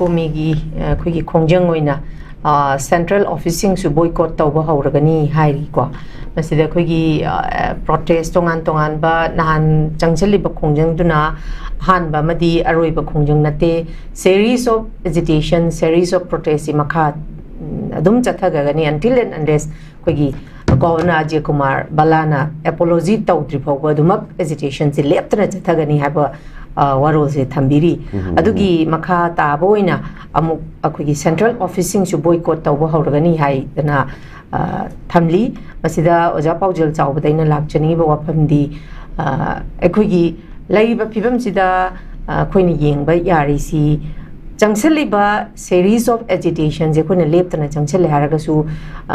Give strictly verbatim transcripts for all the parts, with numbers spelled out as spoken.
ꯀꯣꯃꯤꯒꯤ ꯑꯩꯈꯣꯏꯒꯤ ꯈꯣꯡꯖꯪ ꯑꯣꯏꯅ ꯁꯦꯟꯇ꯭ꯔꯦꯜ ꯑꯣꯐꯤꯁꯁꯤꯡꯁꯨ ꯕꯣꯏꯀꯣꯠ ꯇꯧꯕ ꯍꯧꯔꯒꯅꯤ ꯍꯥꯏꯔꯤꯀꯣ꯫ ꯃꯁꯤꯗ ꯑꯩꯈꯣꯏꯒꯤ ꯄ꯭ꯔꯣꯇꯦꯁ ꯇꯣꯉꯥꯟ ꯇꯣꯉꯥꯟꯕ, ꯅꯍꯥꯟ ꯆꯪꯁꯤꯜꯂꯤꯕ ꯈꯣꯡꯖꯪꯗꯨꯅ ꯑꯍꯥꯟꯕ ꯑꯃꯗꯤ ꯑꯔꯣꯏꯕ ꯈꯣꯡꯖꯪ ꯅꯠꯇꯦ꯫ Series of agitation, series of protest ꯁꯤ ꯃꯈꯥ ꯑꯗꯨꯝ ꯆꯠꯊꯒꯅꯤ until and unless ꯑꯩꯈꯣꯏꯒꯤ ꯒꯣꯚꯔꯅꯔ ꯑꯖꯌ ꯀꯨꯃꯥꯔ ꯕꯂꯥꯅ ꯑꯦꯄꯣꯂꯣꯖꯤ ꯇꯧꯗ꯭ꯔꯤ ꯐꯥꯎꯕ ꯑꯗꯨꯃꯛ ꯑꯦꯖꯤꯇꯦꯁꯟꯁꯦ ꯂꯦꯞꯇꯅ ꯆꯠꯊꯒꯅꯤ ꯍꯥꯏꯕ ꯋꯥꯔꯣꯜꯁꯦ ꯊꯝꯕꯤꯔꯤ꯫ ꯑꯗꯨꯒꯤ ꯃꯈꯥ ꯇꯥꯕ ꯑꯣꯏꯅ ꯑꯃꯨꯛ ꯑꯩꯈꯣꯏꯒꯤ ꯁꯦꯟꯇ꯭ꯔꯦꯜ ꯑꯣꯐꯤꯁꯁꯤꯡꯁꯨ ꯕꯣꯏꯀꯣꯠ ꯇꯧꯕ ꯍꯧꯔꯒꯅꯤ ꯍꯥꯏꯗꯅ ꯊꯝꯂꯤ꯫ ꯃꯁꯤꯗ ꯑꯣꯖꯥ ꯄꯥꯎꯖꯦꯜ ꯆꯥꯎꯕꯗ ꯑꯩꯅ ꯂꯥꯛꯆꯅꯤꯡꯉꯤꯕ ꯋꯥꯐꯝꯗꯤ, ꯑꯩꯈꯣꯏꯒꯤ ꯂꯩꯔꯤꯕ ꯐꯤꯕꯝꯁꯤꯗ ꯑꯩꯈꯣꯏꯅ ꯌꯦꯡꯕ ꯌꯥꯔꯤꯁꯤ, ꯆꯪꯁꯤꯜꯂꯤꯕ series of agitation ꯁꯦ ꯑꯩꯈꯣꯏꯅ ꯂꯦꯞꯇꯅ ꯆꯪꯁꯤꯜꯂꯦ ꯍꯥꯏꯔꯒꯁꯨ,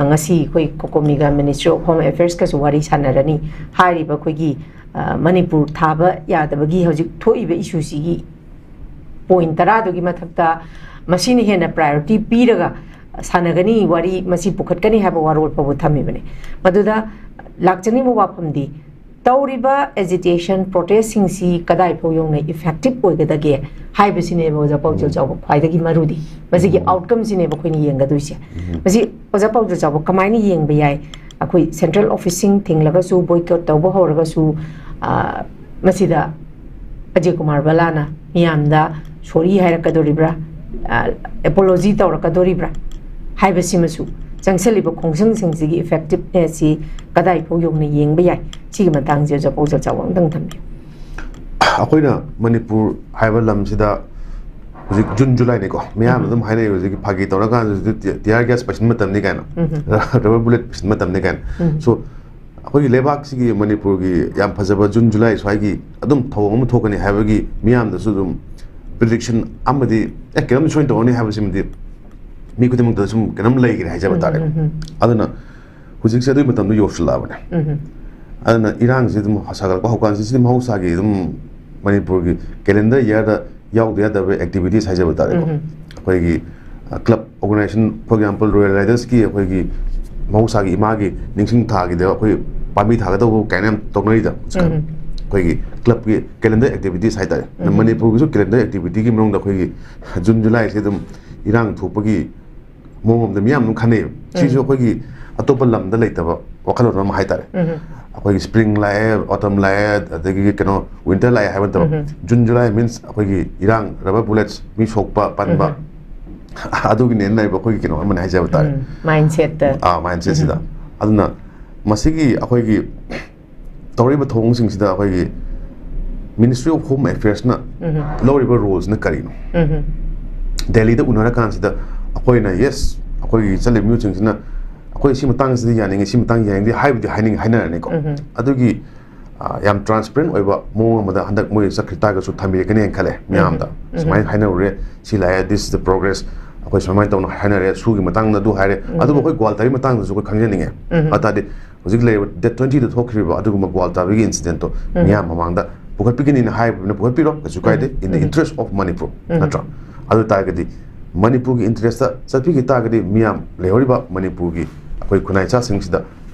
ꯉꯁꯤ ꯑꯩꯈꯣꯏ ꯀꯣꯀꯣꯃꯤꯒ Ministry of Home Affairs ꯀꯁꯨ ꯋꯥꯔꯤ ꯁꯥꯟꯅꯔꯅꯤ꯫ ꯍꯥꯏꯔꯤꯕ ꯑꯩꯈꯣꯏꯒꯤ ꯃꯅꯤꯄꯨꯔ ꯊꯥꯕ ꯌꯥꯗꯕꯒꯤ ꯍꯧꯖꯤꯛ ꯊꯣꯛꯏꯕ ꯏꯁꯨꯁꯤꯒꯤ ꯄꯣꯏꯟ ꯇꯔꯥꯗꯨꯒꯤ ꯃꯊꯛꯇ ꯃꯁꯤꯅ ꯍꯦꯟꯅ ꯄ꯭ꯔꯥꯏꯌꯣꯔꯤꯇꯤ ꯄꯤꯔꯒ ꯁꯥꯟꯅꯒꯅꯤ, ꯋꯥꯔꯤ ꯃꯁꯤ ꯄꯨꯈꯠꯀꯅꯤ ꯍꯥꯏꯕ ꯋꯥꯔꯣꯜ ꯐꯥꯎꯕ ꯊꯝꯃꯤꯕꯅꯤ꯫ ꯃꯗꯨꯗ ꯂꯥꯛꯆꯅꯤꯡꯕ ꯋꯥꯐꯝꯗꯤ, ꯇꯧꯔꯤꯕ ꯑꯦꯖꯤꯇꯦꯁꯟ ꯄ꯭ꯔꯣꯇꯦꯁꯁꯤꯡꯁꯤ ꯀꯗꯥꯏꯐꯥꯎ ꯌꯧꯅ ꯏꯐꯦꯛꯇꯤꯞ ꯑꯣꯏꯒꯗꯒꯦ ꯍꯥꯏꯕꯁꯤꯅꯦꯕ ꯑꯣꯖꯥ ꯄꯥꯎꯖꯦꯜ ꯆꯥꯎꯕ ꯈ꯭ꯋꯥꯏꯗꯒꯤ ꯃꯔꯨꯗꯤ꯫ ꯃꯁꯤꯒꯤ ꯑꯥꯎꯠꯀꯝꯁꯤꯅꯦꯕ ꯑꯩꯈꯣꯏꯅ ꯌꯦꯡꯒꯗꯣꯏꯁꯦ꯫ ꯃꯁꯤ ꯑꯣꯖꯥ ꯄꯥꯎꯖꯦꯜ ꯆꯥꯎꯕ ꯀꯃꯥꯏꯅ ꯌꯦꯡꯕ ꯌꯥꯏ? ꯑꯩꯈꯣꯏ ꯁꯦꯟꯇ꯭ꯔꯦꯜ ꯑꯣꯐꯤꯁꯁꯤꯡ ꯊꯤꯡꯂꯒꯁꯨ, ꯕꯣꯏꯀꯣꯠ ꯇꯧꯕ ꯍꯧꯔꯒꯁꯨ, ꯃꯁꯤꯗ ꯑꯖꯌ ꯀꯨꯃꯥꯔ ꯕꯂꯥꯅ ꯃꯤꯌꯥꯝꯗ ꯁꯣꯔꯤ ꯍꯥꯏꯔꯛꯀꯗꯣꯔꯤꯕ꯭ꯔꯥ, ꯑꯦꯄꯣꯂꯣꯖꯤ ꯇꯧꯔꯛꯀꯗꯣꯔꯤꯕ꯭ꯔꯥ ꯍꯥꯏꯕꯁꯤꯃꯁꯨ, ꯆꯪꯁꯤꯜꯂꯤꯕ ꯈꯣꯡꯖꯪꯁꯤꯡꯁꯤꯒꯤ ꯏꯐꯦꯛꯇꯤꯞꯅꯦꯁꯁꯤ ꯀꯗꯥꯏꯐꯥꯎ ꯌꯧꯅ ꯌꯦꯡꯕ ꯌꯥꯏ? ꯁꯤꯒꯤ ꯃꯇꯥꯡꯁꯦ ꯑꯣꯖꯥ ꯄꯥꯎꯖꯦꯜ ꯆꯥꯎꯕ ꯑꯝꯇꯪ ꯊꯝꯕꯤꯌꯨ꯫ ꯑꯩꯈꯣꯏꯅ ꯃꯅꯤꯄꯨꯔ ꯍꯥꯏꯕ ꯂꯝꯁꯤꯗ ꯍꯧꯖꯤꯛ ꯖꯨꯟ ꯖꯨꯂꯥꯏꯅꯤꯀꯣ, ꯃꯤꯌꯥꯝꯅ ꯑꯗꯨꯝ ꯍꯥꯏꯅꯩ ꯍꯧꯖꯤꯛꯀꯤ ꯐꯥꯒꯤ ꯇꯧꯔꯀꯥꯟꯗ ꯍꯧꯖꯤꯛ ꯇꯤꯌꯥꯔ ꯒ꯭ꯌꯥꯁ ꯄꯩꯁꯤꯟ ꯃꯇꯝꯅꯤ ꯀꯥꯏꯅ, ꯔꯕꯔ ꯕꯨꯂꯦꯠ ꯄꯩꯁꯤꯟ ꯃꯇꯝꯅꯤ ꯀꯥꯏꯅ꯫ ꯁꯣ ꯑꯩꯈꯣꯏꯒꯤ ꯂꯩꯕꯥꯛꯁꯤꯒꯤ, ꯃꯅꯤꯄꯨꯔꯒꯤ ꯌꯥꯝ ꯐꯖꯕ ꯖꯨꯟ ꯖꯨꯂꯥꯏ ꯁ꯭ꯋꯥꯏꯒꯤ ꯑꯗꯨꯝ ꯊꯧꯑꯣꯡ ꯑꯃ ꯊꯣꯛꯀꯅꯤ ꯍꯥꯏꯕꯒꯤ ꯃꯤꯌꯥꯝꯗꯁꯨ ꯑꯗꯨꯝ ꯄ꯭ꯔꯤꯗꯤꯛꯁꯟ ꯑꯃꯗꯤ, ꯑꯦ, ꯀꯩꯅꯣꯝ ꯁꯣꯏꯅ ꯇꯧꯔꯅꯤ ꯍꯥꯏꯕꯁꯤꯃꯗꯤ ꯃꯤ ꯈꯨꯗꯤꯡꯃꯛꯇ ꯁꯨꯝ ꯀꯩꯅꯣꯝ ꯂꯩꯈ꯭ꯔꯦ ꯍꯥꯏꯖꯕ ꯇꯥꯔꯦ꯫ ꯑꯗꯨꯅ ꯍꯧꯖꯤꯛꯁꯦ ꯑꯗꯨꯒꯤ ꯃꯇꯝꯗꯣ ꯌꯧꯁꯤꯜꯂꯛꯑꯕꯅꯦ꯫ ꯑꯗꯨꯅ ꯏꯔꯥꯡꯁꯤ ꯑꯗꯨꯝ ꯁꯥꯒꯠꯂꯛꯄ ꯍꯧꯀꯥꯟꯁꯤ, ꯁꯤꯗꯤ ꯃꯍꯧꯁꯥꯒꯤ ꯑꯗꯨꯝ ꯃꯅꯤꯄꯨꯔꯒꯤ ꯀꯦꯂꯦꯟꯗꯔ ꯏꯌꯥꯔꯗ ꯌꯥꯎꯗ ꯌꯥꯗꯕ ꯑꯦꯛꯇꯤꯚꯤꯇꯤꯁ ꯍꯥꯏꯖꯕ ꯇꯥꯔꯦꯀꯣ꯫ ꯑꯩꯈꯣꯏꯒꯤ club organisation, for example, Royal Riders ꯀꯤ ꯑꯩꯈꯣꯏꯒꯤ ꯃꯍꯧꯁꯥꯒꯤ ꯏꯃꯥꯒꯤ ꯅꯤꯡꯁꯤꯡ ꯊꯥꯒꯤꯗ ꯑꯩꯈꯣꯏ ꯄꯥꯝꯕꯤ ꯊꯥꯒꯗꯧꯕ ꯀꯥꯏꯅ ꯌꯥꯝ ꯇꯧꯅꯔꯤꯗ ꯍꯧꯖꯤꯛꯀꯥꯟ꯫ ꯑꯩꯈꯣꯏꯒꯤ ꯀ꯭ꯂꯕꯀꯤ ꯀꯦꯂꯦꯟꯗꯔ ꯑꯦꯛꯇꯤꯚꯤꯇꯤꯁ ꯍꯥꯏꯇꯥꯔꯦ꯫ ꯎꯝ. ꯃꯅꯤꯄꯨꯔꯒꯤꯁꯨ ꯀꯦꯂꯦꯟꯗꯔ ꯑꯦꯛꯇꯤꯚꯤꯇꯤꯒꯤ ꯃꯅꯨꯡꯗ ꯑꯩꯈꯣꯏꯒꯤ ꯖꯨꯟ ꯖꯨꯂꯥꯏꯁꯦ ꯑꯗꯨꯝ ꯏꯔꯥꯡ ꯊꯣꯛꯄꯒꯤ ꯃꯑꯣꯡ ꯑꯃꯗ ꯃꯤꯌꯥꯝ ꯑꯗꯨꯝ ꯈꯟꯅꯩꯌꯦꯕ꯫ ꯁꯤꯁꯨ ꯎꯝ. ꯑꯩꯈꯣꯏꯒꯤ ꯑꯇꯣꯞꯄ ꯂꯝꯗ ꯂꯩꯇꯕ ꯋꯥꯈꯜꯂꯣꯟ ꯑꯃ ꯍꯥꯏꯇꯥꯔꯦ꯫ ꯎꯝ. ꯑꯩꯈꯣꯏꯒꯤ ꯁ꯭ꯄ꯭ꯔꯤꯡ ꯂꯥꯛꯑꯦ, ꯑꯣꯇꯝ ꯂꯥꯛꯑꯦ, ꯑꯗꯒꯤ ꯀꯩꯅꯣ ꯋꯤꯟꯇꯔ ꯂꯥꯛꯑꯦ ꯍꯥꯏꯕ ꯅꯠꯇꯕ, ꯎꯝ. ꯖꯨꯟ ꯖꯨꯂꯥꯏ ꯃꯤꯟꯁ ꯑꯩꯈꯣꯏꯒꯤ ꯏꯔꯥꯡ, ꯔꯕꯔ ꯕꯨꯂꯦꯠꯁ, ꯃꯤ ꯁꯣꯛꯄ ꯄꯟꯕ, ꯎꯝ. ꯑꯗꯨꯒꯤꯅꯦꯅ ꯂꯩꯕ ꯑꯩꯈꯣꯏꯒꯤ ꯀꯩꯅꯣ ꯑꯃꯅꯦ ꯍꯥꯏꯖꯕ ꯇꯥꯔꯦ꯫ ꯃꯥꯏꯟꯁꯦꯠꯇ. ꯑꯥ, ꯃꯥꯏꯟꯁꯦꯠꯁꯤꯗ꯫ ꯑꯗꯨꯅ ꯃꯁꯤꯒꯤ ꯑꯩꯈꯣꯏꯒꯤ ꯇꯧꯔꯤꯕ ꯊꯧꯑꯣꯡꯁꯤꯡꯁꯤꯗ ꯑꯩꯈꯣꯏꯒꯤ Ministry of Home Affairsꯅ ꯎꯝ. ꯂꯧꯔꯤꯕ ꯔꯣꯜꯁꯤꯅ ꯀꯔꯤꯅꯣ? ꯎꯝ. ꯗꯦꯜꯂꯤꯗ ꯎꯅꯔꯀꯥꯟꯁꯤꯗ ꯑꯩꯈꯣꯏꯅ, ꯌꯦꯁ, ꯑꯩꯈꯣꯏꯒꯤ ꯆꯠꯂꯤꯕ ꯃꯤꯑꯣꯏꯁꯤꯡꯁꯤꯅ ꯑꯩꯈꯣꯏ ꯁꯤ ꯃꯇꯥꯡꯁꯤꯗ ꯌꯥꯅꯤꯡꯉꯤ, ꯁꯤ ꯃꯇꯥꯡ ꯌꯥꯅꯤꯡꯗꯦ ꯍꯥꯏꯕꯗꯤ ꯍꯥꯏꯅꯤꯡ ꯍꯥꯏꯅꯔꯅꯤꯀꯣ꯫ ꯎꯝ. ꯑꯗꯨꯒꯤ, ꯑ, ꯌꯥꯝ ꯇ꯭ꯔꯥꯟꯁꯄꯦꯔꯦꯟ ꯑꯣꯏꯕ ꯃꯑꯣꯡ ꯑꯃꯗ ꯍꯟꯗꯛ ꯃꯣꯏ ꯆꯠꯈꯤ ꯇꯥꯔꯒꯁꯨ ꯊꯝꯕꯤꯔꯛꯀꯅꯤꯅ ꯈꯜꯂꯦ ꯃꯤꯌꯥꯝꯗ꯫ ꯎꯝ. ꯁꯨꯃꯥꯏꯅ ꯍꯥꯏꯅꯔꯨꯔꯦ, ꯁꯤ ꯂꯥꯛꯑꯦ, this is the progress, ꯑꯩꯈꯣꯏ ꯁꯨꯃꯥꯏꯅ ꯇꯧꯅ ꯍꯥꯏꯅꯔꯦ, ꯁꯨꯒꯤ ꯃꯇꯥꯡꯗ ꯑꯗꯨ ꯍꯥꯏꯔꯦ꯫ ꯎꯝ. ꯑꯗꯨꯕꯨ ꯑꯩꯈꯣꯏ ꯒ꯭ꯋꯥꯜꯇꯥꯔꯤ ꯃꯇꯥꯡꯗꯁꯨ ꯑꯩꯈꯣꯏ ꯈꯪꯖꯅꯤꯡꯉꯦ꯫ ꯎꯝ. ꯑꯗꯨ ꯇꯥꯔꯗꯤ ꯍꯧꯖꯤꯛ ꯂꯩꯔꯤꯕ ꯗꯦꯠ ꯇ꯭ꯋꯦꯟꯇꯤꯗ ꯊꯣꯛꯈ꯭ꯔꯤꯕ ꯑꯗꯨꯒꯨꯝꯕ ꯒ꯭ꯋꯥꯜꯇꯥꯔꯤꯒꯤ ꯏꯟꯁꯤꯗꯦꯟꯠꯇꯣ ꯎꯝ. ꯃꯤꯌꯥꯝ ꯃꯃꯥꯡꯗ ꯄꯨꯈꯠꯄꯤꯒꯅꯤꯅ ꯍꯥꯏꯕꯅꯤꯅ ꯄꯨꯈꯠꯄꯤꯔꯣ, ꯀꯩꯁꯨ ꯀꯥꯏꯗꯦ, ꯎꯝ. in the um. interest of Manipur, ꯎꯝ. ꯅꯠꯇ꯭ꯔꯥ? ꯑꯗꯨ ꯇꯥꯔꯒꯗꯤ ꯃꯅꯤꯄꯨꯔꯒꯤ ꯏꯟꯇꯔꯦꯁꯇ ꯆꯠꯄꯤꯈꯤ ꯇꯥꯔꯒꯗꯤ ꯃꯤꯌꯥꯝ ꯂꯩꯍꯧꯔꯤꯕ ꯃꯅꯤꯄꯨꯔꯒꯤ ꯑꯩꯈꯣꯏ ꯈꯨꯟꯅꯥꯏ ꯏꯆꯥꯁꯤꯡꯁꯤꯗ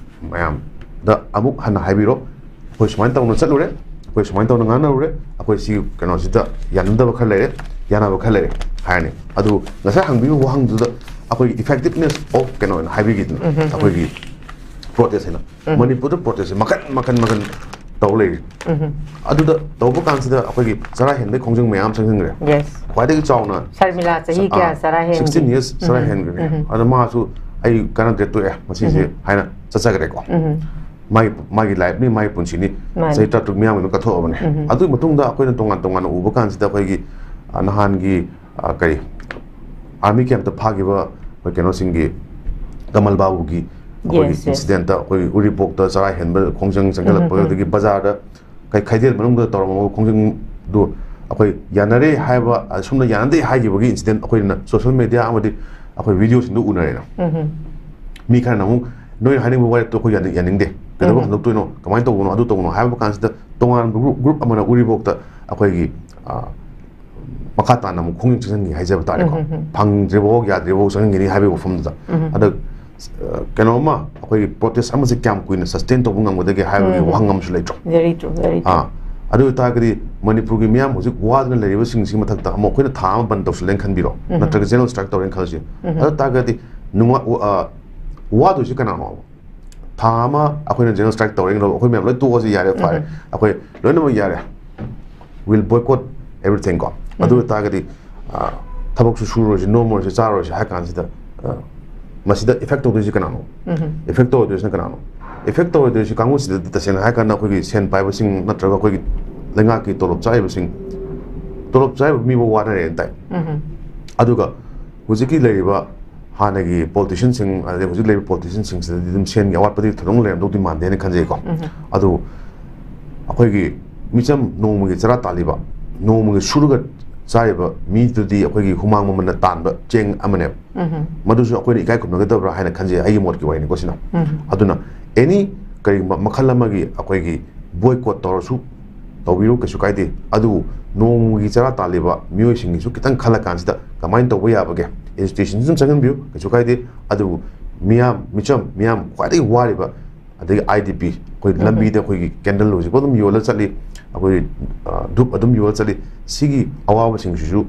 ꯃꯌꯥꯝꯗ ꯑꯃꯨꯛ ꯍꯟꯅ ꯍꯥꯏꯕꯤꯔꯣ, ꯑꯩꯈꯣꯏ ꯁꯨꯃꯥꯏꯅ ꯇꯧꯅ ꯆꯠꯂꯨꯔꯦ, ꯑꯩꯈꯣꯏ ꯁꯨꯃꯥꯏꯅ ꯇꯧꯅ ꯉꯥꯡꯅꯔꯨꯔꯦ, ꯑꯩꯈꯣꯏ ꯁꯤ ꯀꯩꯅꯣꯁꯤꯗ ꯌꯥꯅꯗꯕ ꯈꯔ ꯂꯩꯔꯦ, ꯌꯥꯅꯕ ꯈꯔ ꯂꯩꯔꯦ ꯍꯥꯏꯔꯅꯤ꯫ ꯑꯗꯨ ꯉꯁꯥꯏ ꯍꯪꯕꯤꯕ ꯋꯥꯍꯪꯗꯨꯗ ꯑꯩꯈꯣꯏꯒꯤ effectiveness of ꯀꯩꯅꯣ ꯑꯣꯏꯅ ꯍꯥꯏꯕꯤꯒꯦꯗꯅ, ꯎꯝ, ꯎꯝ, ꯎꯝ. ꯑꯩꯈꯣꯏꯒꯤ ꯄ꯭ꯔꯣꯇꯦꯁ ꯍꯥꯏꯅ꯫ ꯎꯝ. ꯃꯅꯤꯄꯨꯔꯗ ꯄ꯭ꯔꯣꯇꯦꯁꯁꯦ ꯃꯈꯟ ꯃꯈꯟ ꯃꯈꯟ ꯇꯧ ꯂꯩꯔꯤ꯫ ꯎꯝ. ꯑꯗꯨꯗ ꯇꯧꯕ ꯀꯥꯟꯁꯤꯗ ꯑꯩꯈꯣꯏꯒꯤ ꯆꯔꯥ ꯍꯦꯟꯕꯒꯤ ꯈꯣꯡꯖꯪ ꯃꯌꯥꯝ ꯆꯪꯁꯤꯟꯈ꯭ꯔꯦ꯫ ꯌꯦꯁ. ꯈ꯭ꯋꯥꯏꯗꯒꯤ ꯆꯥꯎꯅ ꯁꯔꯃꯤꯂꯥ ꯆꯍꯤ ꯀꯌꯥ ꯑꯥ, ꯆꯔꯥ ꯍꯦꯟ- sixteen years ꯆꯔꯥ ꯎꯝ. ꯍꯦꯟꯈ꯭ꯔꯦ꯫ ꯎꯝ. ꯑꯗ ꯃꯥꯁꯨ ꯑꯩ ꯀꯥꯟꯅꯗ꯭ꯔꯦ, ꯇꯣꯛꯑꯦ ꯃꯁꯤꯁꯦ ꯎꯝ. ꯍꯥꯏꯅ ꯆꯠꯆꯈ꯭ꯔꯦꯀꯣ꯫ ꯎꯝ. ꯃꯥꯒꯤ, ꯃꯥꯒꯤ ꯂꯥꯏꯐꯅꯤ, ꯃꯥꯒꯤ ꯄꯨꯟꯁꯤꯅꯤ, ꯃꯥꯅꯤ. ꯆꯍꯤ ꯇꯔꯥꯇꯔꯨꯛ ꯃꯤꯌꯥꯝꯒꯤ ꯑꯗꯨꯝ ꯀꯠꯊꯣꯛꯑꯕꯅꯦ꯫ ꯎꯝ. ꯑꯗꯨꯒꯤ ꯃꯇꯨꯡꯗ ꯑꯩꯈꯣꯏꯅ ꯇꯣꯉꯥꯟ ꯇꯣꯉꯥꯟꯅ ꯎꯕ ꯀꯥꯟꯁꯤꯗ ꯑꯩꯈꯣꯏꯒꯤ, ꯑ, ꯅꯍꯥꯟꯒꯤ, ꯑ, ꯀꯔꯤ, ꯑꯥꯔꯃꯤ ꯀꯦꯝꯞꯇ ꯐꯥꯈꯤꯕ ꯑꯩꯈꯣꯏ ꯀꯩꯅꯣꯁꯤꯡꯒꯤ, ꯀꯃꯜ ꯕꯥꯕꯨꯒꯤ ꯑꯩꯈꯣꯏꯒꯤ Yes, yes. ꯏꯟꯁꯤꯗꯦꯟꯠꯇ ꯑꯩꯈꯣꯏ ꯎꯔꯤꯄꯣꯛꯇ ꯆꯔꯥ ꯍꯦꯟꯕ ꯈꯣꯡꯖꯪ ꯆꯪꯁꯤꯜꯂꯛꯄ, ꯎꯝ, ꯎꯝ. ꯑꯗꯒꯤ ꯕꯖꯥꯔꯗ ꯀꯩ-, ꯈꯩꯗꯦꯜ ꯃꯅꯨꯡꯗ ꯇꯧꯔꯝꯃꯕ ꯈꯣꯡꯖꯪꯗꯨ ꯑꯩꯈꯣꯏ ꯌꯥꯅꯔꯦ ꯍꯥꯏꯕ, ꯑꯁꯨꯝꯅ ꯌꯥꯅꯗꯦ ꯍꯥꯏꯈꯤꯕꯒꯤ ꯏꯟꯁꯤꯗꯦꯟꯠ ꯑꯩꯈꯣꯏꯅ ꯁꯣꯁꯤꯌꯦꯜ ꯃꯦꯗꯤꯌꯥ ꯑꯃꯗꯤ ꯑꯩꯈꯣꯏ ꯚꯤꯗꯤꯑꯣꯁꯤꯡꯗꯨ ꯎꯅꯔꯦꯅ꯫ ꯎꯝ. ꯃꯤ ꯈꯔꯅ ꯑꯃꯨꯛ ꯅꯣꯏꯅ ꯍꯥꯏꯅꯤꯡꯕ ꯋꯥꯔꯦꯞꯇꯣ ꯑꯩꯈꯣꯏ ꯌꯥꯅꯤꯡ-, ꯌꯥꯅꯤꯡꯗꯦ, ꯀꯩꯗꯧꯕ ꯎꯝ. ꯍꯟꯗꯣꯛꯇꯣꯏꯅꯣ, ꯀꯃꯥꯏꯅ ꯇꯧꯕꯅꯣ, ꯑꯗꯨ ꯇꯧꯕꯅꯣ ꯍꯥꯏꯕ ꯀꯥꯟꯁꯤꯗ ꯇꯣꯉꯥꯟꯕ ꯒ꯭ꯔꯨꯞ, ꯒ꯭ꯔꯨꯞ ꯑꯃꯅ ꯎꯔꯤꯄꯣꯛꯇ ꯑꯩꯈꯣꯏꯒꯤ, ꯑ, ꯃꯈꯥ ꯇꯥꯅ ꯑꯃꯨꯛ ꯈꯣꯡꯖꯪ ꯆꯪꯁꯤꯟꯒꯦ ꯍꯥꯏꯖꯕ ꯇꯥꯔꯦꯀꯣ꯫ ꯎꯝ, ꯎꯝ, ꯎꯝ. ꯐꯪꯗ꯭ꯔꯤꯕꯐꯥꯎ ꯌꯥꯗ꯭ꯔꯤꯕꯐꯥꯎ ꯆꯪꯁꯤꯟꯒꯅꯤ ꯍꯥꯏꯕꯒꯤ ꯋꯥꯐꯝꯗꯨꯗ꯫ ꯎꯝ. ꯑꯗ ꯑ, ꯀꯩꯅꯣꯝꯃ ꯑꯩꯈꯣꯏꯒꯤ ꯄ꯭ꯔꯣꯇꯦꯁ ꯑꯃꯁꯦ ꯀꯌꯥꯝ ꯀꯨꯏꯅ ꯁꯁꯇꯦꯟ ꯇꯧꯕ ꯉꯝꯒꯗꯒꯦ ꯍꯥꯏꯕꯒꯤ ꯎꯝ꯫ ꯋꯥꯍꯪ ꯑꯃꯁꯨ ꯂꯩꯇ꯭ꯔꯣ? Very true, very true. ꯑꯥ, ꯑꯗꯨ ꯑꯣꯏꯇꯥꯔꯒꯗꯤ ꯃꯅꯤꯄꯨꯔꯒꯤ ꯃꯤꯌꯥꯝ ꯍꯧꯖꯤꯛ ꯋꯥꯗꯨꯅ ꯂꯩꯔꯤꯕꯁꯤꯡꯁꯤꯒꯤ ꯃꯊꯛꯇ ꯑꯃꯨꯛ ꯑꯩꯈꯣꯏꯅ ꯊꯥ ꯑꯃ ꯕꯟ ꯇꯧꯁꯜꯂꯦꯅ ꯈꯟꯕꯤꯔꯣ, ꯎꯝ꯫ ꯅꯠꯇ꯭ꯔꯒ ꯖꯦꯅꯔꯦꯜ ꯁ꯭ꯇ꯭ꯔꯥꯏꯛ ꯇꯧꯔꯦꯅ ꯈꯜꯂꯁꯤ꯫ ꯎꯝ꯫ ꯑꯗꯨ ꯑꯣꯏꯇꯥꯔꯒꯗꯤ ꯅꯨꯡꯉꯥ-, ꯑ, ꯋꯥꯗꯣꯏꯁꯤ ꯀꯅꯥꯅꯣ? ꯊꯥ ꯑꯃ ꯑꯩꯈꯣꯏꯅ ꯖꯦꯅꯔꯦꯜ ꯁ꯭ꯇ꯭ꯔꯥꯏꯛ ꯇꯧꯔꯦꯅ ꯈꯜꯂꯣ, ꯑꯩꯈꯣꯏ ꯃꯌꯥꯝ ꯂꯣꯏ ꯇꯣꯛꯑꯁꯤ, ꯌꯥꯔꯦ, ꯐꯔꯦ, ꯎꯝ꯫ ꯑꯩꯈꯣꯏ ꯂꯣꯏꯅꯃꯛ ꯌꯥꯔꯦ, we'll boycott everything ꯀꯣ꯫ ꯑꯗꯨ ꯎꯝ꯫ ꯑꯣꯏꯇꯥꯔꯒꯗꯤ, ꯑ, ꯊꯕꯛꯁꯨ ꯁꯨꯔꯣꯏꯁꯤ, ꯅꯣꯝꯃꯔꯣꯏꯁꯤ, ꯆꯥꯔꯣꯏꯁꯤ ꯍꯥꯏ ꯀꯥꯟꯁꯤꯗ, ꯑ, ꯃꯁꯤꯗ ꯏꯐꯦꯛ ꯇꯧꯗꯣꯏꯁꯤ ꯀꯅꯥꯅꯣ? ꯎꯝ꯫ ꯏꯐꯦꯛ ꯇꯧꯔꯣꯏꯗꯣꯏꯁꯤꯅ ꯀꯅꯥꯅꯣ? ꯏꯐꯦꯛ ꯇꯧꯔꯣꯏꯗꯣꯏꯁꯤ ꯀꯥꯡꯕꯨꯁꯤꯗꯗꯤ ꯇꯁꯦꯡꯅ ꯍꯥꯏ ꯀꯥꯟꯗ ꯑꯩꯈꯣꯏꯒꯤ ꯁꯦꯟ ꯄꯥꯏꯕꯁꯤꯡ ꯅꯠꯇ꯭ꯔꯒ ꯑꯩꯈꯣꯏꯒꯤ ꯂꯩꯉꯥꯛꯀꯤ ꯇꯣꯂꯣꯞ ꯆꯥꯔꯤꯕꯁꯤꯡ, ꯇꯣꯂꯣꯞ ꯆꯥꯔꯤꯕ ꯃꯤꯕꯨ ꯋꯥꯅꯔꯦꯅ ꯇꯥꯏ꯫ ꯎꯝ꯫ ꯑꯗꯨꯒ ꯍꯧꯖꯤꯛꯀꯤ ꯂꯩꯔꯤꯕ ꯍꯥꯟꯅꯒꯤ ꯄꯣꯂꯤꯇꯤꯁꯤꯌꯟꯁꯤꯡ, ꯑꯗꯩ ꯍꯧꯖꯤꯛ ꯂꯩꯔꯤꯕ ꯄꯣꯂꯤꯇꯤꯁꯤꯌꯟꯁꯤꯡꯁꯤꯗꯗꯤ ꯑꯗꯨꯝ ꯁꯦꯟꯒꯤ ꯑꯋꯥꯠꯄꯗꯤ ꯊꯣꯏꯗꯣꯛꯅ ꯂꯩꯔꯝꯗꯧꯗꯤ ꯃꯥꯟꯗꯦꯅ ꯈꯟꯖꯩꯀꯣ꯫ ꯎꯝ꯫ ꯑꯗꯨ ꯑꯩꯈꯣꯏꯒꯤ ꯃꯤꯆꯝ ꯅꯣꯡꯃꯒꯤ ꯆꯔꯥ ꯇꯥꯜꯂꯤꯕ, ꯅꯣꯡꯃꯒꯤ ꯁꯨꯔꯒ ꯆꯥꯔꯤꯕ ꯃꯤꯗꯨꯗꯤ ꯑꯩꯈꯣꯏꯒꯤ ꯍꯨꯃꯥꯡ ꯃꯃꯜꯅ ꯇꯥꯟꯕ ꯆꯦꯡ ꯑꯃꯅꯦꯕ꯫ ꯎꯝ꯫ ꯃꯗꯨꯁꯨ ꯑꯩꯈꯣꯏꯅ ꯏꯀꯥꯏ ꯈꯨꯝꯅꯒꯗꯕ꯭ꯔꯥ ꯍꯥꯏꯅ ꯈꯟꯖꯩ, ꯑꯩꯒꯤ ꯃꯣꯠꯀꯤ ꯋꯥꯔꯤꯅꯤꯀꯣ ꯁꯤꯅ꯫ ꯎꯝ꯫ ꯑꯗꯨꯅ ꯑꯦꯅꯤ ꯀꯔꯤꯒꯨꯝꯕ ꯃꯈꯜ ꯑꯃꯒꯤ ꯑꯩꯈꯣꯏꯒꯤ ꯕꯣꯏꯀꯣꯠ ꯇꯧꯔꯁꯨ ꯇꯧꯕꯤꯔꯨ, ꯀꯩꯁꯨ ꯀꯥꯏꯗꯦ꯫ ꯑꯗꯨꯕꯨ ꯅꯣꯡꯃꯒꯤ ꯆꯔꯥ ꯇꯥꯜꯂꯤꯕ ꯃꯤꯑꯣꯏꯁꯤꯡꯒꯤꯁꯨ ꯈꯤꯇꯪ ꯈꯜꯂ ꯀꯥꯟꯁꯤꯗ ꯀꯃꯥꯏꯅ ꯇꯧꯕ ꯌꯥꯕꯒꯦ? ꯑꯦꯖꯤꯇꯦꯁꯟꯁꯨ ꯑꯗꯨꯝ ꯆꯪꯍꯟꯕꯤꯌꯨ, ꯀꯩꯁꯨ ꯀꯥꯏꯗꯦ꯫ ꯑꯗꯨꯕꯨ ꯃꯤꯌꯥꯝ, ꯃꯤꯆꯝ, ꯃꯤꯌꯥꯝ ꯈ꯭ꯋꯥꯏꯗꯒꯤ ꯋꯥꯔꯤꯕ, ꯑꯗꯒꯤ ꯑꯥꯏ ꯗꯤ ꯄꯤ, ꯑꯩꯈꯣꯏ ꯎꯝ꯫ ꯂꯝꯕꯤꯗ ꯑꯩꯈꯣꯏꯒꯤ ꯀꯦꯟꯗꯜ ꯍꯧꯖꯤꯛꯐꯥꯎ ꯑꯗꯨꯝ ꯌꯣꯜꯂ ꯆꯠꯂꯤ, ꯑꯩꯈꯣꯏ, ꯑ, ꯙꯨꯞ ꯑꯗꯨꯝ ꯌꯣꯜꯂ ꯆꯠꯂꯤ꯫ ꯁꯤꯒꯤ ꯑꯋꯥꯕꯁꯤꯡꯁꯤꯁꯨ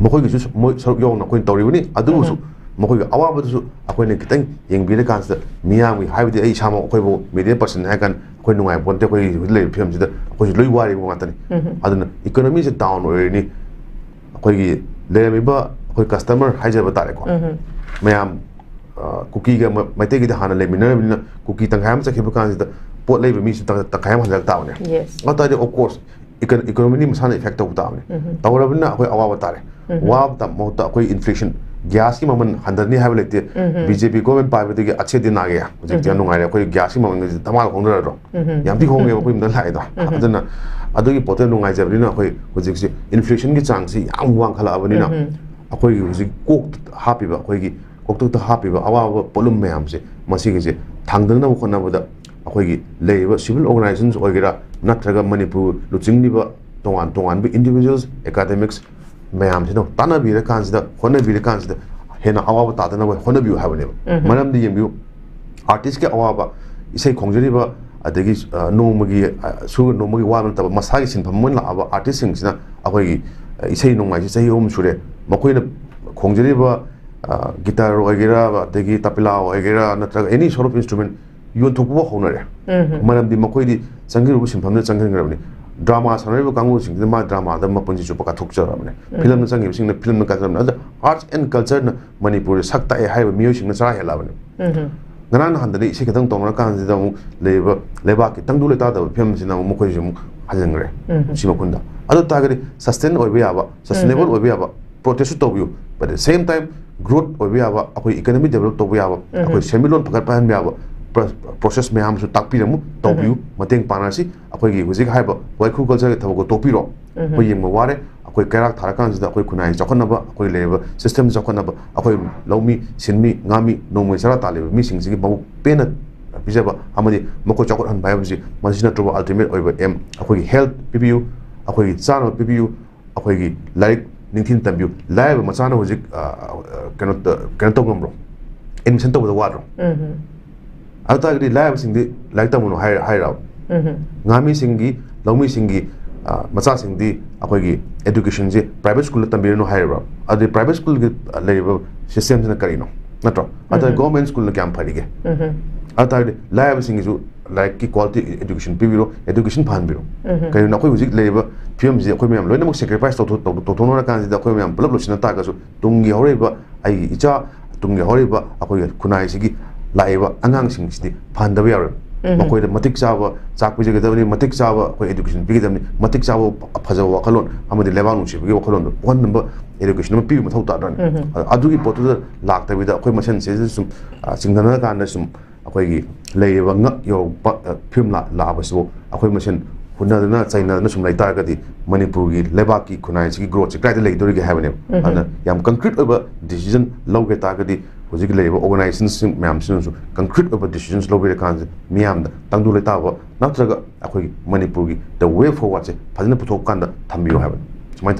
ꯃꯈꯣꯏꯒꯤꯁꯨ ꯃꯣꯏ ꯁꯔꯨꯛ ꯌꯥꯎꯅ ꯑꯩꯈꯣꯏꯅ ꯇꯧꯔꯤꯕꯅꯤ꯫ ꯑꯗꯨꯕꯨꯁꯨ ꯎꯝ꯫ ꯃꯈꯣꯏꯒꯤ ꯑꯋꯥꯕꯗꯨꯁꯨ ꯑꯩꯈꯣꯏꯅ ꯈꯤꯇꯪ ꯌꯦꯡꯕꯤꯔꯀꯥꯟꯁꯤꯗ ꯃꯤꯌꯥꯝꯒꯤ, ꯍꯥꯏꯕꯗꯤ ꯑꯩ ꯏꯁꯥꯃꯛ, ꯑꯩꯈꯣꯏꯕꯨ ꯃꯦꯗꯤꯌꯥ ꯄꯔꯁꯟ ꯍꯥꯏꯔ ꯀꯥꯟꯗ ꯑꯩꯈꯣꯏ ꯅꯨꯡꯉꯥꯏꯕ ꯄꯣꯟꯇꯦ꯫ ꯑꯩꯈꯣꯏ ꯍꯧꯖꯤꯛ ꯂꯩꯔꯤꯕ ꯐꯤꯕꯝꯁꯤꯗ ꯑꯩꯈꯣꯏꯁꯨ ꯂꯣꯏ ꯋꯥꯔꯤꯕ ꯉꯥꯛꯇꯅꯤ꯫ ꯎꯝ꯫ ꯑꯗꯨꯅ ꯏꯀꯣꯅꯣꯃꯤꯁꯦ ꯗꯥꯎꯟ ꯑꯣꯏꯔꯅꯤ, ꯑꯩꯈꯣꯏꯒꯤ ꯂꯩꯔꯝꯃꯤꯕ ꯑꯩꯈꯣꯏ ꯀꯁꯇꯃꯔ ꯍꯥꯏꯖꯕ ꯇꯥꯔꯦꯀꯣ, ꯎꯝ꯫ ꯃꯌꯥꯝ, ꯑ, ꯀꯨꯀꯤꯒ ꯃ-, ꯃꯩꯇꯩꯒꯤꯗꯤ ꯍꯥꯟꯅ ꯂꯩꯃꯤꯟꯅꯔꯕꯅꯤꯅ ꯀꯨꯀꯤ ꯇꯪꯈꯥꯏ ꯑꯃ ꯆꯠꯈꯤꯕ ꯀꯥꯟꯁꯤꯗ ꯄꯣꯠ ꯂꯩꯕ ꯃꯤꯁꯨ ꯇꯪ-, ꯇꯪꯈꯥꯏ ꯑꯃ ꯍꯟꯖꯤꯜꯂꯛ ꯇꯥꯕꯅꯦ꯫ Yes. ꯑꯗꯨ ꯇꯥꯔꯗꯤ, of course, ꯏꯀ-, ꯏꯀꯣꯅꯣꯃꯤꯗꯤ ꯃꯁꯥꯅ ꯏꯐꯦꯛ ꯇꯧꯕ ꯇꯥꯕꯅꯤ꯫ ꯎꯝ꯫ ꯇꯧꯔꯕꯅꯤꯅ ꯑꯩꯈꯣꯏ ꯑꯋꯥꯕ ꯇꯥꯔꯦ꯫ ꯎꯝ꯫ ꯋꯥꯕ ꯇꯥ-, ꯃꯍꯨꯠꯇ ꯑꯩꯈꯣꯏ ꯏꯟꯐ꯭ꯂꯦꯁꯟ, ꯒ꯭ꯌꯥꯁꯀꯤ ꯃꯃꯜ ꯍꯟꯊꯔꯅꯤ ꯍꯥꯏꯕ ꯂꯩꯇꯦ꯫ ꯎꯝ꯫ ꯕꯤ ꯖꯦ ꯄꯤ ꯒꯣꯔꯃꯦꯟ ꯄꯥꯏꯕꯗꯒꯤ ꯑꯁꯦꯗꯤ ꯅꯥꯒꯦ ꯍꯧꯖꯤꯛꯇꯤ ꯌꯥꯝ ꯎꯝ꯫ ꯅꯨꯡꯉꯥꯏꯔꯦ꯫ ꯑꯩꯈꯣꯏ ꯒ꯭ꯌꯥꯁꯀꯤ ꯃꯃꯜꯒꯁꯦ ꯙꯃꯥꯜ ꯍꯣꯡꯅꯔꯗ꯭ꯔꯣ? ꯎꯝ꯫ ꯌꯥꯝ ꯊꯤ ꯍꯣꯡꯉꯦꯕ ꯑꯩꯈꯣꯏ ꯃꯇꯝꯗ ꯂꯥꯛꯏꯗꯣ꯫ ꯎꯝ꯫ ꯑꯗꯨꯅ ꯑꯗꯨꯒꯤ ꯄꯣꯠꯇꯨ ꯅꯨꯡꯉꯥꯏꯖꯕꯅꯤꯅ ꯑꯩꯈꯣꯏ ꯍꯧꯖꯤꯛꯁꯦ ꯏꯟꯐ꯭ꯂꯦꯁꯟꯒꯤ ꯆꯥꯡꯁꯤ ꯌꯥꯝ ꯋꯥꯡꯈꯠꯂꯛꯑꯕꯅꯤꯅ ꯎꯝ꯫ ꯑꯩꯈꯣꯏꯒꯤ ꯍꯧꯖꯤꯛ ꯀꯣꯛ ꯍꯥꯞꯄꯤꯕ, ꯑꯩꯈꯣꯏꯒꯤ ꯀꯣꯛꯊꯛꯇ ꯍꯥꯞꯄꯤꯕ ꯑꯋꯥꯕ ꯄꯣꯠꯂꯨꯝ ꯃꯌꯥꯝꯁꯦ, ꯃꯁꯤꯒꯤꯁꯦ ꯊꯥꯡꯗꯅꯕ ꯍꯣꯠꯅꯕꯗ ꯑꯩꯈꯣꯏꯒꯤ ꯂꯩꯔꯤꯕ ꯁꯤꯚꯤꯜ ꯑꯣꯔꯒꯅꯥꯏꯖꯦꯁꯟꯁ ꯑꯣꯏꯒꯦꯔꯥ, ꯅꯠꯇ꯭ꯔꯒ ꯃꯅꯤꯄꯨꯔ ꯂꯨꯆꯤꯡꯂꯤꯕ ꯇꯣꯉꯥꯟ ꯇꯣꯉꯥꯟꯕ ꯏꯟꯗꯤꯚꯤꯖꯨꯋꯦꯜꯁ, ꯑꯦꯀꯥꯗꯦꯃꯤꯛꯁ ꯃꯌꯥꯝꯁꯤꯅ ꯇꯥꯟꯅꯕꯤꯔꯀꯥꯟꯁꯤꯗ, ꯍꯣꯠꯅꯕꯤꯔꯀꯥꯟꯁꯤꯗ ꯍꯦꯟꯅ ꯑꯋꯥꯕ ꯇꯥꯗꯅꯕ ꯍꯣꯠꯅꯕꯤꯌꯨ ꯍꯥꯏꯕꯅꯦꯕ꯫ ꯃꯔꯝꯗꯤ ꯌꯦꯡꯕꯤꯌꯨ, ꯑꯥꯔꯇꯤꯁꯀꯤ ꯑꯋꯥꯕ, ꯏꯁꯩ ꯈꯣꯡꯖꯔꯤꯕ, ꯑꯗꯒꯤ, ꯑ, ꯅꯣꯡꯃꯒꯤ, ꯑ, ꯁꯨꯔ ꯅꯣꯡꯃꯒꯤ ꯋꯥꯕ ꯅꯠꯇꯕ ꯃꯁꯥꯒꯤ ꯁꯤꯟꯐꯝ ꯑꯃ ꯑꯣꯏꯅ ꯂꯥꯛꯑꯕ ꯑꯥꯔꯇꯤꯁꯁꯤꯡꯁꯤꯅ ꯑꯩꯈꯣꯏꯒꯤ, ꯑ, ꯏꯁꯩ ꯅꯣꯡꯃꯥꯏꯁꯦ ꯆꯍꯤ ꯑꯍꯨꯝ ꯁꯨꯔꯦ, ꯃꯈꯣꯏꯅ ꯈꯣꯡꯖꯔꯤꯕ, ꯑ, ꯒꯤꯇꯥꯔ ꯑꯣꯏꯒꯦꯔꯥ, ꯑꯗꯒꯤ ꯇꯕꯦꯂꯥ ꯑꯣꯏꯒꯦꯔꯥ, ꯅꯠꯇ꯭ꯔꯒ any sort of instrument ꯌꯣꯟꯊꯣꯛꯄ ꯍꯧꯅꯔꯦ꯫ ꯃꯔꯝꯗꯤ ꯃꯈꯣꯏꯗꯤ ꯆꯪꯈꯤꯕ ꯁꯤꯟꯐꯝꯗ ꯆꯪꯁꯤꯟꯈ꯭ꯔꯕꯅꯤ꯫ ꯗ꯭ꯔꯃꯥ ꯁꯥꯟꯅꯔꯤꯕ ꯀꯥꯡꯕꯨꯁꯤꯡꯁꯤꯅ ꯃꯥ ꯗ꯭ꯔꯃꯥꯗ ꯃꯄꯨꯟꯁꯤ ꯆꯨꯞꯄ ꯀꯥꯊꯣꯛꯆꯔꯕꯅꯤ꯫ ꯐꯤꯂꯝꯗ ꯆꯪꯈꯤꯕꯁꯤꯡꯅ ꯐꯤꯂꯝꯗ ꯀꯥꯊꯣꯛꯆꯔꯕꯅꯤ꯫ ꯑꯗ arts and cultureꯅ ꯃꯅꯤꯄꯨꯔꯗ ꯁꯛ ꯇꯥꯛꯑꯦ ꯍꯥꯏꯔꯤꯕ ꯃꯤꯑꯣꯏꯁꯤꯡꯅ ꯆꯔꯥ ꯍꯦꯜꯂꯛꯑꯕꯅꯤ꯫ ꯉꯔꯥꯡ ꯅꯍꯥꯟꯗꯗꯤ ꯏꯁꯩ ꯈꯛꯇꯪ ꯇꯧꯅꯔꯀꯥꯟꯁꯤꯗ ꯑꯃꯨꯛ ꯂꯩꯔꯤꯕ ꯂꯩꯕꯥꯛꯀꯤ ꯇꯪꯗꯨ ꯂꯩꯇꯥꯗꯕ ꯐꯤꯕꯝꯁꯤꯅ ꯑꯃꯨꯛ ꯃꯈꯣꯏꯁꯨ ꯑꯃꯨꯛ ꯍꯟꯖꯤꯟꯈ꯭ꯔꯦ꯫ ꯁꯤ ꯃꯈꯨꯟꯗ꯫ ꯑꯗꯨ ꯇꯥꯔꯒꯗꯤ sustain ꯑꯣꯏꯕ ꯌꯥꯕ, sustainable ꯑꯣꯏꯕ ꯌꯥꯕ protestꯁꯨ ꯇꯧꯕꯤꯌꯨ, but at the same time growth ꯑꯣꯏꯕ ꯌꯥꯕ, ꯑꯩꯈꯣꯏ economy develop ꯇꯧꯕ ꯌꯥꯕ, ꯑꯩꯈꯣꯏ ꯁꯦꯟꯃꯤꯠꯂꯣꯟ ꯐꯒꯠꯄꯍꯟꯕ ꯌꯥꯕ process ꯃꯌꯥꯝꯁꯨ ꯇꯥꯛꯄꯤꯔꯝꯃꯨ, ꯇꯧꯕꯤꯌꯨ, ꯃꯇꯦꯡ ꯄꯥꯡꯅꯔꯁꯤ꯫ ꯑꯩꯈꯣꯏꯒꯤ ꯍꯧꯖꯤꯛ ꯍꯥꯏꯔꯤꯕ ꯋꯥꯏꯈꯨ cultureꯒꯤ ꯊꯕꯛꯇꯣ ꯇꯣꯛꯄꯤꯔꯣ꯫ ꯑꯩꯈꯣꯏ ꯌꯦꯡꯕ ꯋꯥꯔꯦ꯫ ꯑꯩꯈꯣꯏ ꯀꯩꯔꯥꯛ ꯊꯥꯔꯀꯥꯟꯁꯤꯗ ꯑꯩꯈꯣꯏ ꯈꯨꯟꯅꯥꯏ ꯆꯥꯎꯈꯠꯅꯕ, ꯑꯩꯈꯣꯏ ꯂꯩꯔꯤꯕ system ꯆꯥꯎꯈꯠꯅꯕ, ꯑꯩꯈꯣꯏ ꯂꯧꯃꯤ, ꯁꯤꯟꯃꯤ, ꯉꯥꯃꯤ, ꯅꯣꯡꯃꯒꯤ ꯆꯔꯥ ꯇꯥꯜꯂꯤꯕ ꯃꯤꯁꯤꯡꯁꯤꯒꯤ ꯃꯕꯨꯛ ꯄꯦꯟꯅ ꯄꯤꯖꯕ ꯑꯃꯗꯤ ꯃꯈꯣꯏ ꯆꯥꯎꯈꯠꯍꯟꯕ ꯍꯥꯏꯕꯁꯤ, ꯃꯁꯤ ꯅꯠꯇ꯭ꯔꯕ ultimate ꯑꯣꯏꯕ aim꯫ ꯑꯩꯈꯣꯏꯒꯤ health ꯄꯤꯕꯤꯌꯨ, ꯑꯩꯈꯣꯏꯒꯤ ꯆꯥꯅꯕ ꯄꯤꯕꯤꯌꯨ, ꯑꯩꯈꯣꯏꯒꯤ ꯂꯥꯏꯔꯤꯛ ꯅꯤꯡꯊꯤꯅ ꯇꯝꯕꯤꯌꯨ꯫ ꯂꯥꯏꯔꯕ ꯃꯆꯥꯅ ꯍꯧꯖꯤꯛ, ꯑ, ꯑ, ꯀꯩꯅꯣ ꯇ-, ꯀꯩꯅꯣ ꯇꯧ ꯉꯝꯕ꯭ꯔꯣ? Admission ꯇꯧꯕꯗ ꯋꯥꯗ꯭ꯔꯣ? ꯑꯗꯨ ꯇꯥꯔꯒꯗꯤ ꯂꯥꯏꯔꯕꯁꯤꯡꯗꯤ ꯂꯥꯏꯔꯤꯛ ꯇꯝꯒꯅꯨ ꯍꯥꯏ-, ꯍꯥꯏꯔꯕ? ꯉꯥꯃꯤꯁꯤꯡꯒꯤ, ꯂꯧꯃꯤꯁꯤꯡꯒꯤ, ꯑ, ꯃꯆꯥꯁꯤꯡꯗꯤ ꯑꯩꯈꯣꯏꯒꯤ educationꯁꯦ private schoolꯗ ꯇꯝꯕꯤꯔꯅꯨ ꯍꯥꯏꯔꯕ? ꯑꯗꯨꯗꯤ private schoolꯒꯤ, ꯑ, ꯂꯩꯔꯤꯕ systemꯁꯤꯅ ꯀꯔꯤꯅꯣ? ꯅꯠꯇ꯭ꯔꯣ? ꯑꯗ government schoolꯅ ꯀꯌꯥꯝ ꯐꯔꯤꯒꯦ? ꯑꯗꯨ ꯇꯥꯔꯒꯗꯤ ꯂꯥꯏꯔꯕꯁꯤꯡꯒꯤꯁꯨ ꯂꯥꯏꯔꯤꯛꯀꯤ quality education ꯄꯤꯕꯤꯔꯣ, education ꯐꯍꯟꯕꯤꯔꯣ꯫ ꯀꯩꯒꯤꯅꯣ, ꯑꯩꯈꯣꯏ ꯍꯧꯖꯤꯛ ꯂꯩꯔꯤꯕ ꯐꯤꯕꯝꯁꯤꯗꯤ ꯑꯩꯈꯣꯏ ꯃꯌꯥꯝ ꯂꯣꯏꯅꯃꯛ sacrifice ꯇꯧꯊꯣꯛ-, ꯇꯧ-, ꯇꯧꯊꯣꯛꯅꯔꯀꯥꯟꯁꯤꯗ ꯑꯩꯈꯣꯏ ꯃꯌꯥꯝ ꯄꯨꯂꯞ ꯂꯣꯏꯁꯤꯟꯅ ꯇꯥꯔꯒꯁꯨ ꯇꯨꯡꯒꯤ ꯍꯧꯔꯛꯏꯕ ꯑꯩꯒꯤ ꯏꯆꯥ, ꯇꯨꯡꯒꯤ ꯍꯧꯔꯛꯏꯕ ꯑꯩꯈꯣꯏꯒꯤ ꯈꯨꯟꯅꯥꯏꯁꯤꯒꯤ ꯂꯥꯛꯏꯕ ꯑꯉꯥꯡꯁꯤꯡꯁꯤꯗꯤ ꯐꯍꯟꯗꯕ ꯌꯥꯔꯣꯏ꯫ ꯃꯈꯣꯏꯗ ꯃꯇꯤꯛ ꯆꯥꯕ ꯆꯥꯛ ꯄꯤꯖꯒꯗꯕꯅꯤ, ꯃꯇꯤꯛ ꯆꯥꯕ ꯑꯩꯈꯣꯏ education ꯄꯤꯒꯗꯕꯅꯤ, ꯃꯇꯤꯛ ꯆꯥꯕ ꯐꯖꯕ ꯋꯥꯈꯜꯂꯣꯟ ꯑꯃꯗꯤ ꯂꯩꯕꯥꯛ ꯅꯨꯡꯁꯤꯕꯒꯤ ꯋꯥꯈꯜꯂꯣꯟꯗꯣ ꯄꯣꯛꯍꯟꯅꯕ education ꯑꯃ ꯄꯤꯕ ꯃꯊꯧ ꯇꯥꯗ꯭ꯔꯅꯤ? ꯑ-, ꯑꯗꯨꯒꯤ ꯄꯣꯠꯇꯨꯗ ꯂꯥꯛꯇꯕꯤꯗ ꯑꯩꯈꯣꯏ ꯃꯁꯦꯟ ꯁꯤꯗ ꯁꯨꯝ, ꯑ, ꯆꯤꯡꯊꯅꯔ ꯀꯥꯟꯗ ꯁꯨꯝ ꯑꯩꯈꯣꯏꯒꯤ ꯂꯩꯔꯤꯕ ꯉꯛ ꯌꯧꯔꯛꯄ, ꯑ, ꯐꯤꯕꯝ ꯂꯥ-, ꯂꯥꯛꯑꯕꯁꯤꯕꯨ ꯑꯩꯈꯣꯏ ꯃꯁꯦꯟ ꯍꯨꯟꯅꯗꯅ ꯆꯩꯅꯗꯅ ꯁꯨꯝ ꯂꯩꯇꯥꯔꯒꯗꯤ ꯃꯅꯤꯄꯨꯔꯒꯤ ꯂꯩꯕꯥꯛꯀꯤ ꯈꯨꯟꯅꯥꯏꯁꯤꯒꯤ growthꯁꯤ ꯀꯗꯥꯏꯗ ꯂꯩꯗꯣꯔꯤꯒꯦ ꯍꯥꯏꯕꯅꯦꯕ꯫ ꯑꯗꯨꯅ ꯌꯥꯝ concrete ꯑꯣꯏꯕ decision ꯂꯧꯒꯦ ꯇꯥꯔꯒꯗꯤ ꯍꯧꯖꯤꯛ ꯂꯩꯔꯤꯕ organizationꯁꯤꯡ ꯃꯌꯥꯝꯁꯤꯅꯁꯨ concrete ꯑꯣꯏꯕ decisions ꯂꯧꯕꯤꯔꯀꯥꯟꯁꯤꯗ ꯃꯤꯌꯥꯝꯗ ꯇꯪꯗꯨ ꯂꯩꯇꯥꯕ ꯅꯠꯇ꯭ꯔꯒ ꯑꯩꯈꯣꯏꯒꯤ ꯃꯅꯤꯄꯨꯔꯒꯤ the way forwardꯁꯦ ꯐꯖꯅ ꯄꯨꯊꯣꯛꯀꯥꯟꯗ ꯊꯝꯕꯤꯌꯨ ꯍꯥꯏꯕꯅꯤ꯫ ꯁꯨꯃꯥꯏꯅ